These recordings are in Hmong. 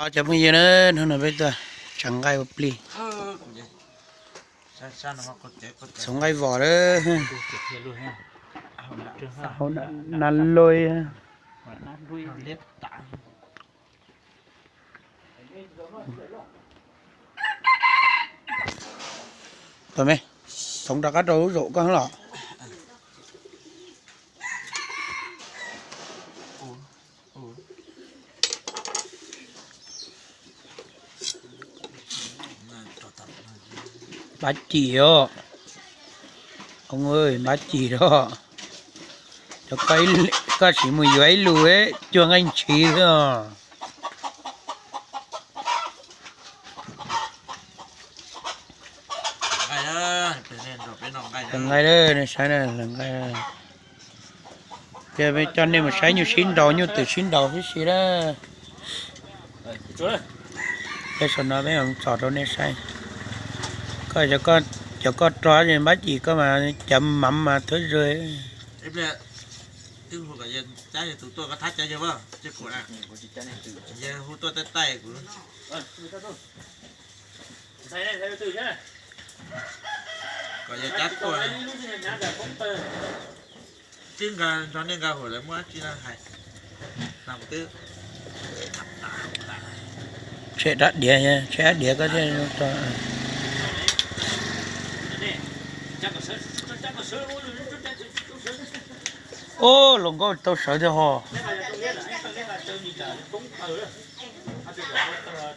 Cov phooj ywg na, hnub no peb tuaj tsaws nqaij ua plig, txhoov nqaij vos lawm. Hauv na loj. Tau me, txhoov rov qab rau lub zaum koj los. Npab cim os, npab cim os. Cov koj sim mus yuav ib lus cuag nqaij ntshiv xwb os. Hlawv nqaij, nej saib na, hlawv nqaij. Ces coj nej mus saib nyuj sib nraus, nyuj twm sib nraus tib si na. Peb saum no peb tsom rau nej saib. Koj, cov koj rog npab cim koj mas cov mov mas thawb zog. Kom yog cab tuaj, twb nqa nrog nej nqa hauv lawv muab dab tsi no hais. Tshem rab diav, tshem rab diav koj thiaj. Ub, hluas nkauj tau sawv tiag hos.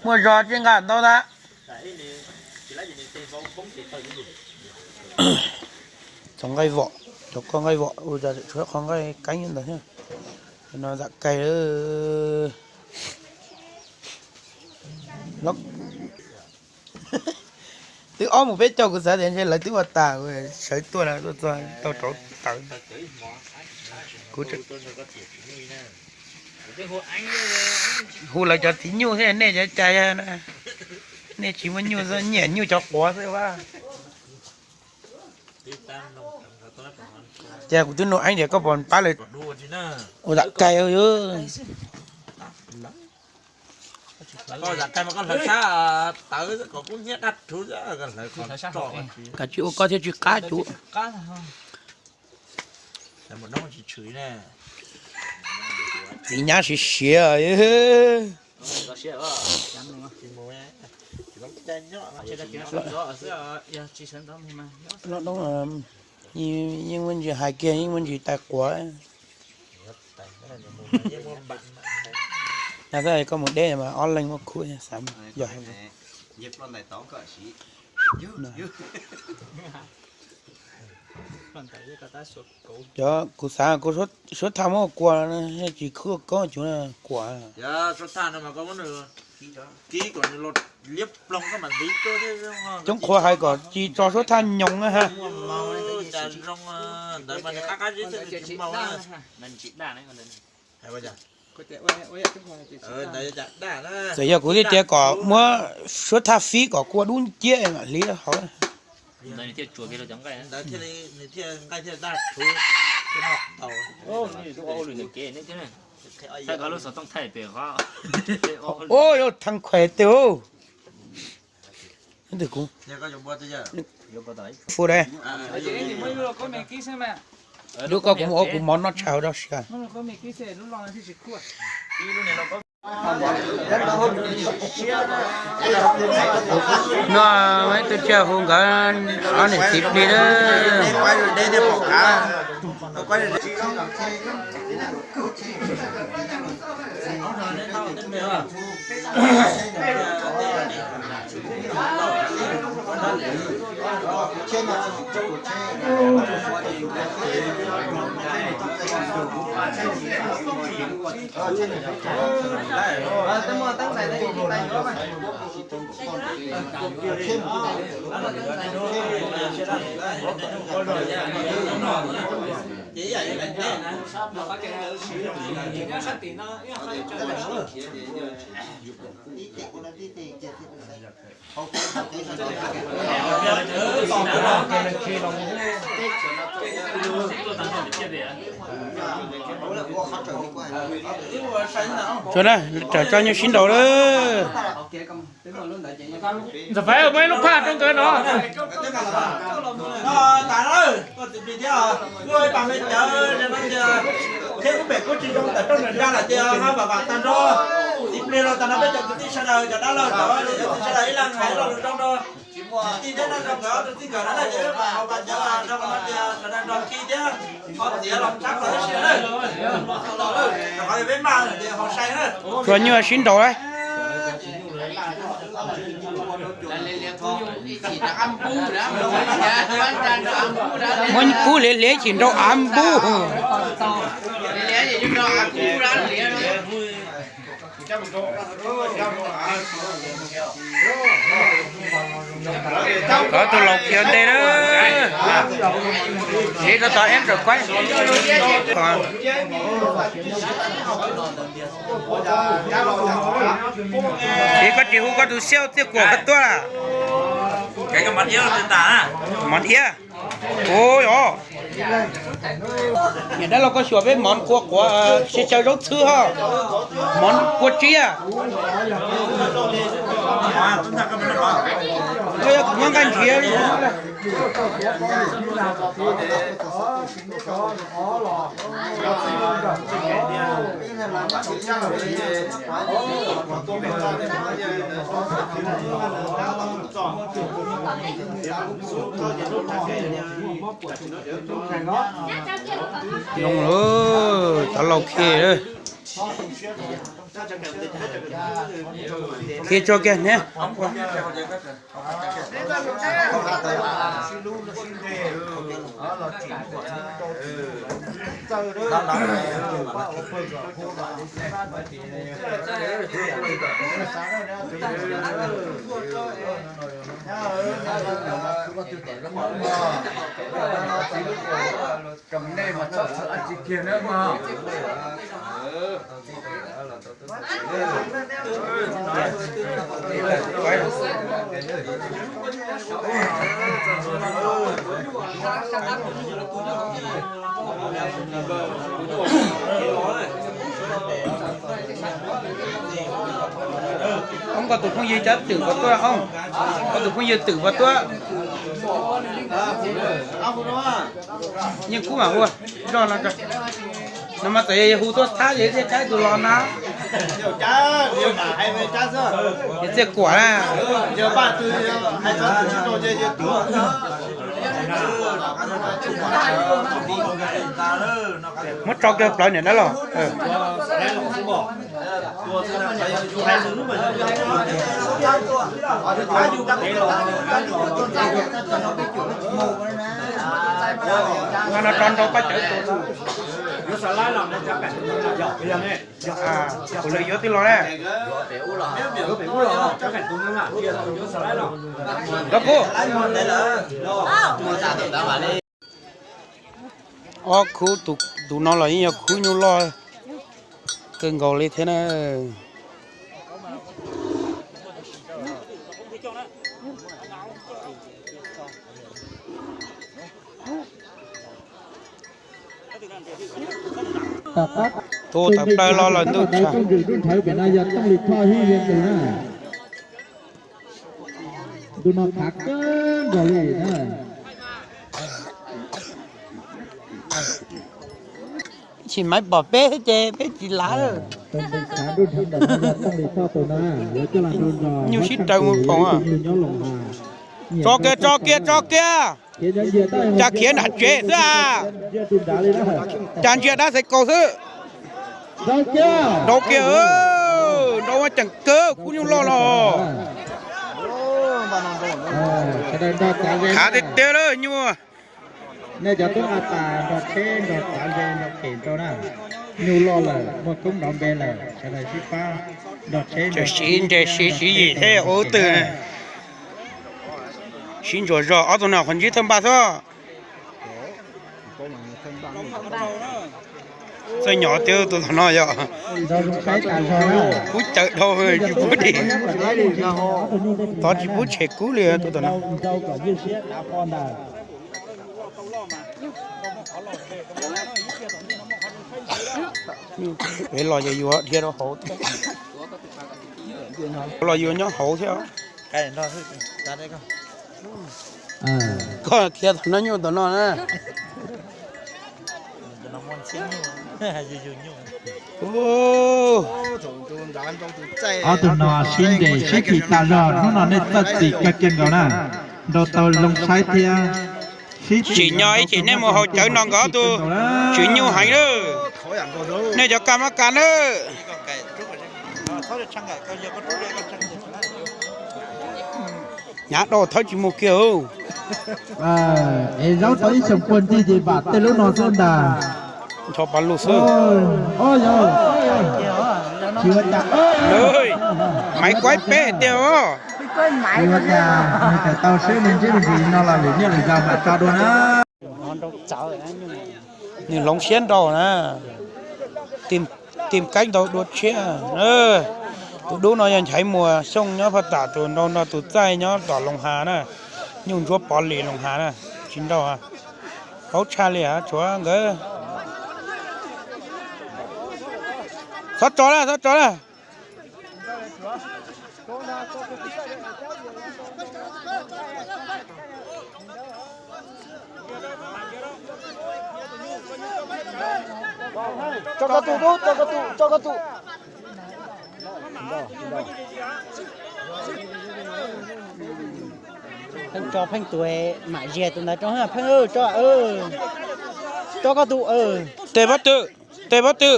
Muaj zog tsis nqa ntau ntag. Txhoov nqaij vos, cov koj nqaij vos, tshuav qhov nqaij keeb ntawd thiab. No zam kais. Twb ob mus peb caug kuv xav tias ntshe lawv twb ua tas, sawv tuaj, tuaj txog tau rauv taws. Kuv hu lawv cov txiv nyuj thiab nej cov cas na, nej tsis muaj nyuj, nyiam nyuj cov quav xwb a. Ces kuv twb nug Eeb tias koj puas pab lawv ua zam kais. Koj zam kais mas koj hlawv sab tawv kom kub hnyiab daj rhuv, koj hlawv qhov tso. Kav tsij ua koj thiaj tsis qab cuv. Txiv nyab siav siav. Los, yeej muaj ntsis hais kiag, yeej muaj ntsis tais quav. Koj mus deb mas ob leeg muaj khub xav yog. Cov kuv xav kuv suab thaj muab kua, tsis khub koob cuv kua. Coob qhuav hais kom tsis tso suab thaj nyoos na ha. Txawm yog kuv thiaj tias kom muab suab thaj fib kom kua dub nciab mam hliv hauv. Ua yog thaj khuav tes. Fu de. Lub koj kuv mus ua kuv mov noj tshais hauv rau siav. No, tus tsiaj hu nkawd ob niam txiv plig na. Tsuas na, tawm tso nyuag sib nraus lawm. Ntxawm Faiv muab ib lub phaj rau nkawd no. No tas lawm, koj txiv plig thiab, kuj ib pas me cawv no tias, thiab kuj pem kuj tsis zoo tawm rooj nram nrag lawm tias hab vam vam tag nrho. Txiv plig los tas no peb cov kwv tij sawv daws cov dab laug cov kwv tij sawv daws ib leeg hais lo lus zoo rau txiv thiab nrog nkawd ob tug txij nkawm na, ces peb mam haus pas cawv rau qhov no tias sawv daws nrog khi thiab ho txiav los tshab plaws ib si na. Rau qhov peb maj ces haus sai na. Tsuas nyuaj sib nraus lawm. Muab pub liav liav chim nrau av npub. Kov tus laus khiav ntej na. Siv rau tom eb rawm kuaib. Siv koj tsis hu koj tus xiab txiaj kuam koj tuaj. Mov iab. Ua os. Niam dab laug koj xyuas peb mov kua quav, xyaw xyaw zaub txhwb ho. Mov kua tsiab. Koj yuav kuv muab nqaij nrhiav li. Zoo lawm, cov laus khi lawm. Khi tso kiag ne. Koj tus phooj ywg cov twm puas tuaj? Koj tus phooj ywg twm puas tuaj? Yeej kub mam ua zoj no. No mas txawm yog hu tuaj thab yog thiaj kaib tus los na. Yog txiaj kuam na. Muab tso kiag plawv niam dab laug. No tso nrau paj cawv tus. Kuv lawv yuav twb los na. Koj kuj. Ob khub tus no los yeej yog khub nyuj loj kawg nkaus li thiab na. Tus tawm plaws los lawm ntuj tshav. Ntu no khav kawg nkaus li na. Tsis maiv pom peb ces peb tsis lav. Nyuj sib raws mus pom. Tso kiag, tso kiag, tso kiag. Cas khiav nram tsev xwb a? Cas ntsia dab xaiv kaus xwb. Nrau kiag, nrau ceem kawg khub nyuj loj los. Khav tiag tiag lawm nyuj. Nej cov tub a tas nrog tsheb nrog txav ze nrog phem rau na. Nyuj loj lawm muaj koob nrov npe lawm sawv daws sib pab nrog tsheb. Siv nres siv siv yim thiab ua twg. Sib ntsuas zog ob tug no qhov ntsib thawj npaj xwb. Txawj nyom tiag tus tom no yog. Kub cawv dhau tsis pub di. Tod tsis pub tshem kub li tus tom no. Pem los yuav yuav dhia rau hauv thiab. Los yuav nyob hauv thiab. Koj khiav tom no nyuj tom no na. Ob tug no sib nres sib khi tas zog, hnub no nej txawj txim kawg kiag nkaus na, nrau tau zoo saib thiab. Tsim nyog ib chim nej mus haus cawv no nkawd ob tug tswv nyuj heev lawm. Nej cov kaj mab kaj na. Hnyav dau thawb tsis mus kiag. Es zaub tau ib xyoos puag ncig ces vam tej lub no xwb ntag. Ncho pa lug xwb. Maiv kuaib peb tiag os. Tsis ua cas, nws tawm tau seb me ntsis me ntsis no los lwm niaj lwm zaus mam tso dua na. Nws hloov siab nrau na. Tim kaib ntau dua tshiab. Tus dub no yog Nchaiv Muas Xyooj nyob Phaj Tam, tus nrau no tus txaij nyob tom Loos Has na. Nyuj Ntsuab Pov Lis Loos Has na. Tsis nrau, paub tshaj li tshuav nkawd. Txhob tso lawm, txhob tso lawm. Tso koj tus, tso koj tus, tso koj tus. Pheej tso pheej tus, mam ziag tus ntawd rau pheej tso. Tso koj tus. Tej pob tw, tej pob tw.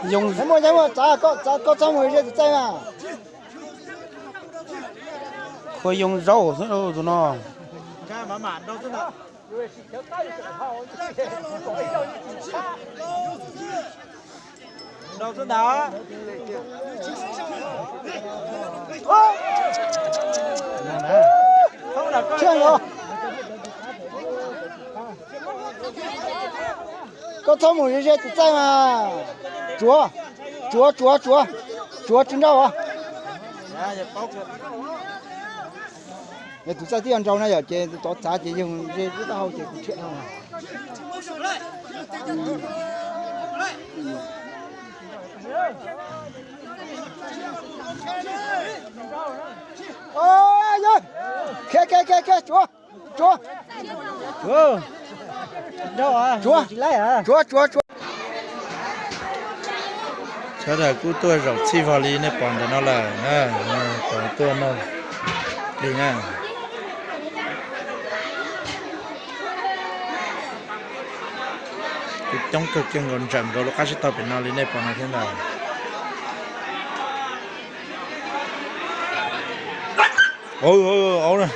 Koj txhob mus ze tus txaij mas. Khuv yoo zaub xwb tus no. Koj txhob mus ze ze tus txaij mas. Tsuav, tsuav, tsuav, tsuav, tsuav tsis nrau os. Tus txaij twb yuav nrau na yom, ces tus tod txav ces yog ze lub taub hau ces kuv thiaj dhau. Khiav, khiav, khiav, khiav, tsuav, tsuav, tsuav, tsuav, tsuav. Sawv daws kuj tuaj zaum txhij vog li nej pom ntawm no lawm na, pom tuaj no li na. Kuj coob kawg kiag nkaus, ntsawm nkaus lub qab tsib taug pem no li nej pom no thiab ntag. Auv na.